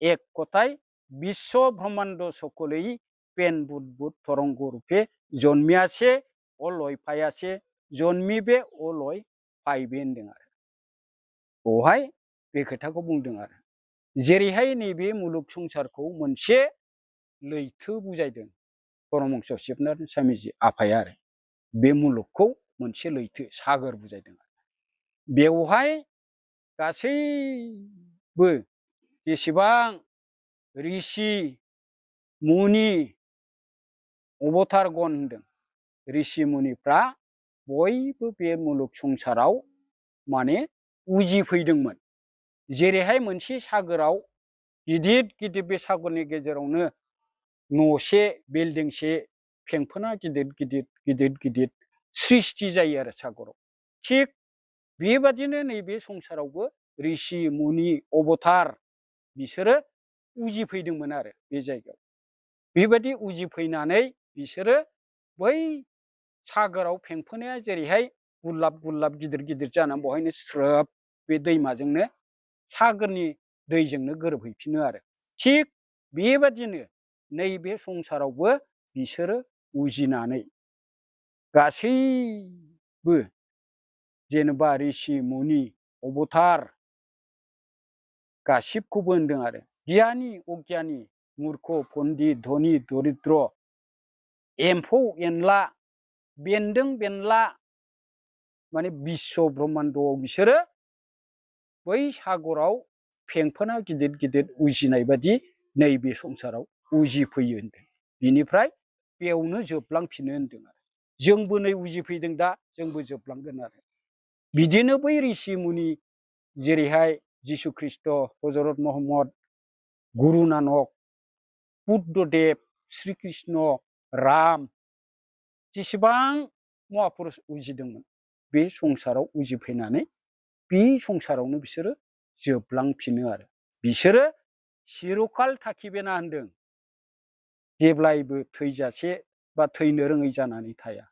এক কথায় বিশ্ব ব্রহ্মাণ্ড সকলেই পেন বুদবুদ তরঙ্গ রূপে জন্মিয়াছে ও লয় পাইয়াছে, জন্মিবে ও লয় पाइबे होनदों आरो। बेवहाय बे खोथाखौ बुंदों आरो। जेरैहाय नैबे मुलुग संसारखौ मोनसे लैथो बुजायदों परमहंस शिबनारायण स्वामीजी आफाया आरो। बे मुलुगखौ मोनसे लैथो सागोर बुजायदों आरो। बेवहाय गासैबो जेसेबां ऋषि मुनि अबतारगण होनदों, ऋषि मुनिफ्रा बयबो बे मुलुग संसाराव माने उजिफैदोंमोन। जेरैहाय मोनसे सागोराव गिदिर गिदिर बे सागरनि गेजेरावनो न'से बिल्डिंसे फेंफोना गिदिर गिदिर गिदिर गिदिर सृष्टि जायो आरो सागराव। थिग बेबादिनो नैबे संसारावबो ऋषि मुनि अबतार बिसोरो उजिफैदोंमोन आरो बे जायगायाव। बेबायदि उजिफैनानै बिसोरो बै सागोराव फेंफोनाया जेरैहाय गुरलाब गुरलाब गिदिर गिदिर जानानै बहायनो स्रोब बे दैमाजोंनो सागोरनि दैजोंनो गोरोबहैफिनो आरो। थिग बेबादिनो नैबे संसारावबो बिसोरो उजिनानै गासैबो जेनेबा ऋषि मुनि अबतार गासिबखौबो होनदों आरो। गियानि अगियानि मुर्ख पन्डित धनि दरिद्र एम्फौ एनला बेन्दों बेनला माने बिश्व ब्रह्माण्डआव बिसोरो बै सागराव फेंफोना गिदिर गिदिर उजिनाय बादि नैबे संसाराव उजिफैयो होनदों। बिनिफ्राय बेयावनो जोबलांफिनो होनदों आरो। जोंबो नै उजिफैदों, दा जोंबो जोबलांगोन आरो। बिदिनो बै ऋषि मुनि जेरैहाय जिसु ख्रिस्ट', हजरत महम्मद, गुरु नानक, बुद्धदेब, श्री कृष्ण, राम जेसेबां महापुरुष उजिदोंमोन बे संसाराव उजिफैनानै बे संसारावनो बिसोरो जोबलांफिनो आरो। बिसोरो चिरकाल थाखिबेना होनदों, जेब्लायबो थैजासे बा थैनो रोङै जानानै थाया।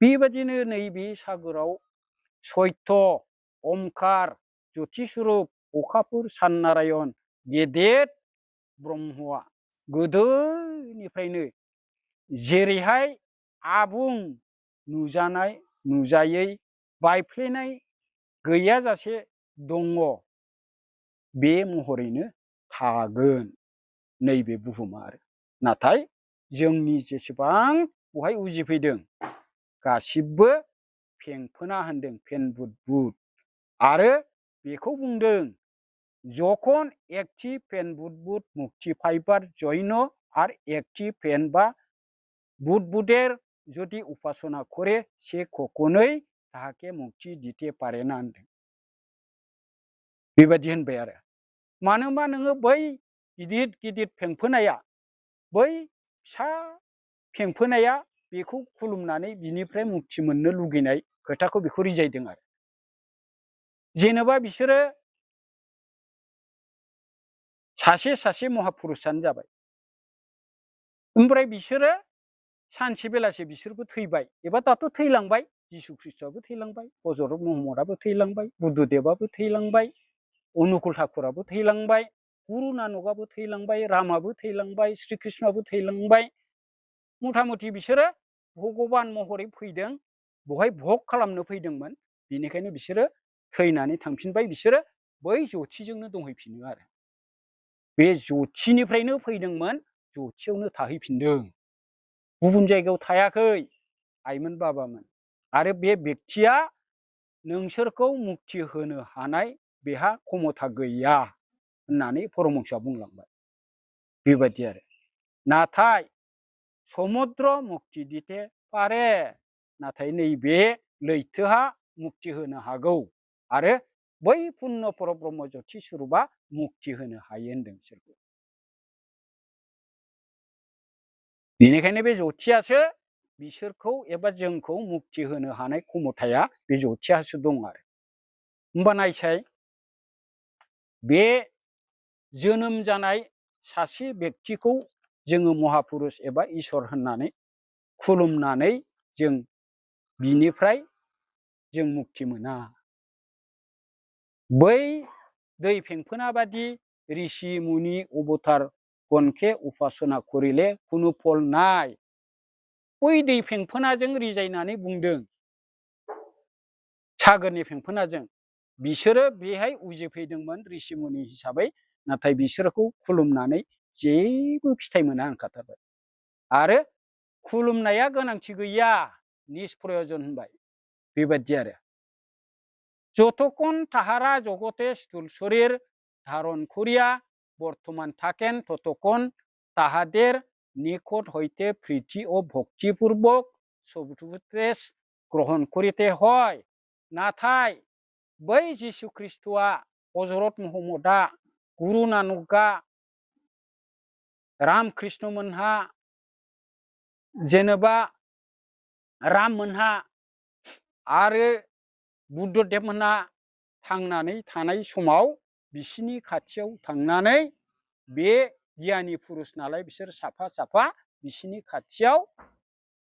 बेबादिनो नैबे सागोराव सय्थ, ओमकार, ज्योति स्वरूप, अखाफोर, सान नारायण गेदेर ब्रह्मआ गोदोनिफ्रायनो जेरैहाय आबुं नुजानाय नुजायै बायफ्लेनाय गैयाजासे दङ बे महरैनो थागोन नैबे बुहुमा आरो। नाथाय जोंनि जेसेबां बहाय उजिफैदों गासिबो फेंफोना होनदों, फेन बुद बुद। आरो बेखौ बुंदों যখন একটি ফেন বুদবুদ মুক্তি পাইবার জন্য আর একটি ফেন বা বুদবুদের যদি উপাসনা করে সে কখনোই তাহাকে মুক্তি দিতে পারে না होनदों। बेबायदि होनबाय आरो। मानो होनबा नोङो बै गिदिर गिदिर फेंफोनाया, बै फिसा फेंफोनाया बेखौ खुलुमनानै बिनिफ्राय मुक्ति मोननो लुगैनाय खोथाखौ बेखौ रिजायदों आरो। जेनेबा बिसोरो सासे सासे महापुरुषानो जाबाय, ओमफ्राय बिसोरो सानसे बेलासे बिसोरबो थैबाय एबा दाथ' थैलांबाय। जिसु ख्रिस्टआबो थैलांबाय, हजरत महम्मदाबो थैलांबाय, बुद्धदेबाबो थैलांबाय, अनुकुल ठाकुराबो थैलांबाय, गुरु नानकआबो थैलांबाय, रामाबो थैलांबाय, श्री कृष्णआबो थैलांबाय। मथा मथि बिसोरो भगबान महरै फैदों, बहाय भग खालामनो फैदोंमोन। बेनिखायनो बिसोरो थैनानै थांफिनबाय, बिसोरो बै ज्योतिजोंनो दंहैफिनो आरो। बे ज्योतिनिफ्रायनो फैदोंमोन, ज्योतियावनो थाहैफिनदों, गुबुन जायगायाव थायाखै आइमोन बाबामोन। आरो बे बेक्तिया नोंसोरखौ मुक्ति होनो हानाय बेहा क्षमता गैया होननानै परमहंसआ बुंलांबाय। बेबायदि आरो। नाथाय समुद्र मुक्ति दिते पारे, नाथाय नैबे लैथोहा मुक्ति होनो हागौ आरो बै पुण्य परब्रह्म ज्योति स्वरूपआ मुक्ति होनो हायो होनदों बिसोरखौ। बेनिखायनो बे ज्योतियासो बिसोरखौ एबा जोंखौ मुक्ति होनो हानाय क्षमताया बे ज्योतियासो दं आरो। होमबा नायसाय, बे जोनोम जानाय सासे बेक्तिखौ जोङो महापुरुष एबा इसोर होननानै खुलुमनानै जों बिनिफ्राय जों मुक्ति मोना। बै दै फेंफोना बादि ऋषि मुनि अबतार गणके उपासना करिले कुनु फल नाय। बै दै फेंफोनाजों रिजायनानै बुंदों, सागोरनि फेंफोनाजों। बिसोरो बेहाय उजिफैदोंमोन ऋषि मुनि हिसाबै, नाथाय बिसोरखौ खुलुमनानै जेबो फिथाइ मोना होनखाथारबाय। आरो खुलुमनाया गोनांथि गैया, निष्प्रयजन होनबाय। बेबायदि आरो। যতক্ষণ তাহারা জগতে স্থূল শরীর ধারণ করিয়া বর্তমান থাকেন ততক্ষণ তাহাদের নিকট হইতে প্রীতি ও ভক্তিপূর্বক সবুপদেশ গ্রহণ করিতে হয়। नाथाय बै जिसु ख्रिस्टआ, हजरत महम्मदा, गुरु नानकआ, राम कृष्ण मोनहा, जेनेबा राम मोनहा आरो बुद्धदेब मोनहा थांनानै थानाय समाव बिसिनि खाथियाव थांनानै, बे गियानि पुरुष नालाय बिसोर साफा साफा बिसिनि खाथियाव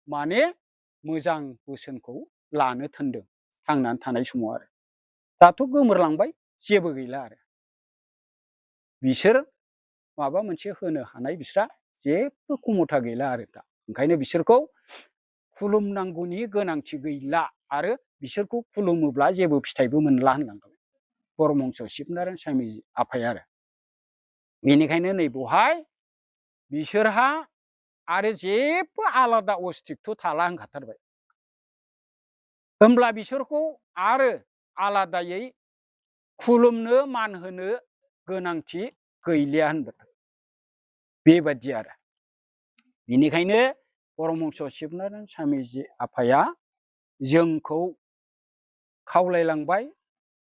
माने मोजां बोसोनखौ लानो थोनदों थांनानै थानाय समाव आरो दाथ' गोमोरलांबाय जेबो गैला आरो बिसोर माबा मोनसे होनो हानाय बिस्रा जेबो खमथा गैला आरो दा ओंखायनो बिसोरखौ खुलुमनांगौनि गोनांथि गैला आरो बिसोरखौ खुलुमोब्ला जेबो फिथाइबो मोनला होननांगौ परमहंस शिबनारायण स्वामी आफाया आरो बेनिखायनो नै बेवहाय बिसोरहा आरो जेबो आलादा अस्तित्व थाला होनखाथारबाय होमब्ला बिसोरखौ आरो आलादायै खुलुमनो मान होनो गोनांथि गैलिया होनबाय बेबायदि आरो बेनिखायनो परमहंस शिबनारायण स्वामीजी आफाया जोंखौ खावलायलांबाय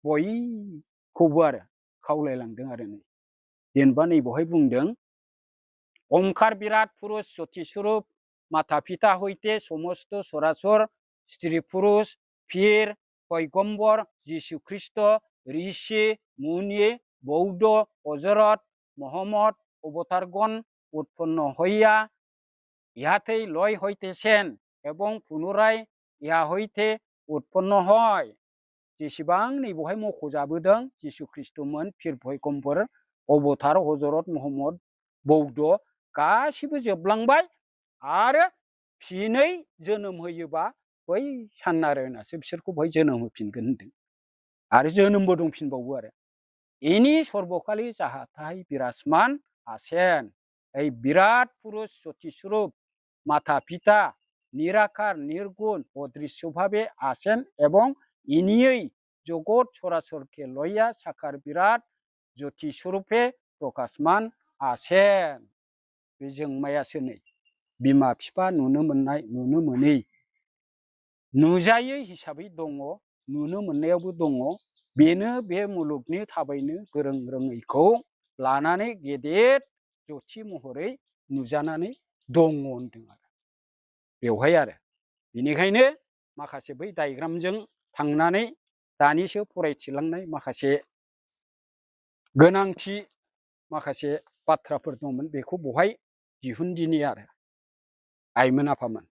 बयखौबो आरो खावलायलांदों आरो जेनेबा नै बेवहाय बुंदों ओंकार बिराट पुरुष ज्योति स्वरूप माता पिता हইते समस्त सरासर स्त्री पुरुष पीर पैगम्बर जिशु ख्रिस्ट ऋषि मुनि बौद्ध हजरत मोहम्मद अवतारगण उत्पन्न हইয়া ইহাতেই লয় হইতেছেন এবং পুনরায় ইহা হইতে উৎপন্ন হয় जेसेबां नै बेवहाय मख'जाबोदों जिशु ख्रिस्टमोन पीर पैगम्बर अवतार हजरत मोहम्मद बौद्ध गासिबो जोबलांबाय आरो फिनै जोनोम होयोबा बै साननारायणआसो बिसोरखौ बेवहाय जोनोम होफिनगोन होनदों आरो जोनोमबो दंफिनबावो आरो इनि सर्बकालि जाहाथाय बिराजमान आसेन এই বিরাট পুরুষ জ্যোতিস্বরূপ মাতা পিতা নিরাকার নির্গুণ অদৃশ্যভাবে আসেন এবং ইনিই জগৎ সরাসরকে লইয়া সাকার বিরাট জ্যোতিস্বরূপে প্রকাশমান आसेन बे जोंमायासो नै बिमा बिफा नुनो मोननाय नुनो मोनै नुजायै हिसाबै दङ नुनो मोननायावबो दङ बेनो बे मुलुगनि थाबायनो गोरों रोङैखौ लानानै गेदेर ज्योति महरै नुजानानै दङ होनदों आरो बेवहाय आरो बेनिखायनो माखासे बै डायग्रामजों थांनानै दानिसो फरायथिलांनाय माखासे गोनांथि माखासे बाथ्राफोर दंमोन बेखौ बहाय दिहुनदिनि आरो आइमोन आफामोन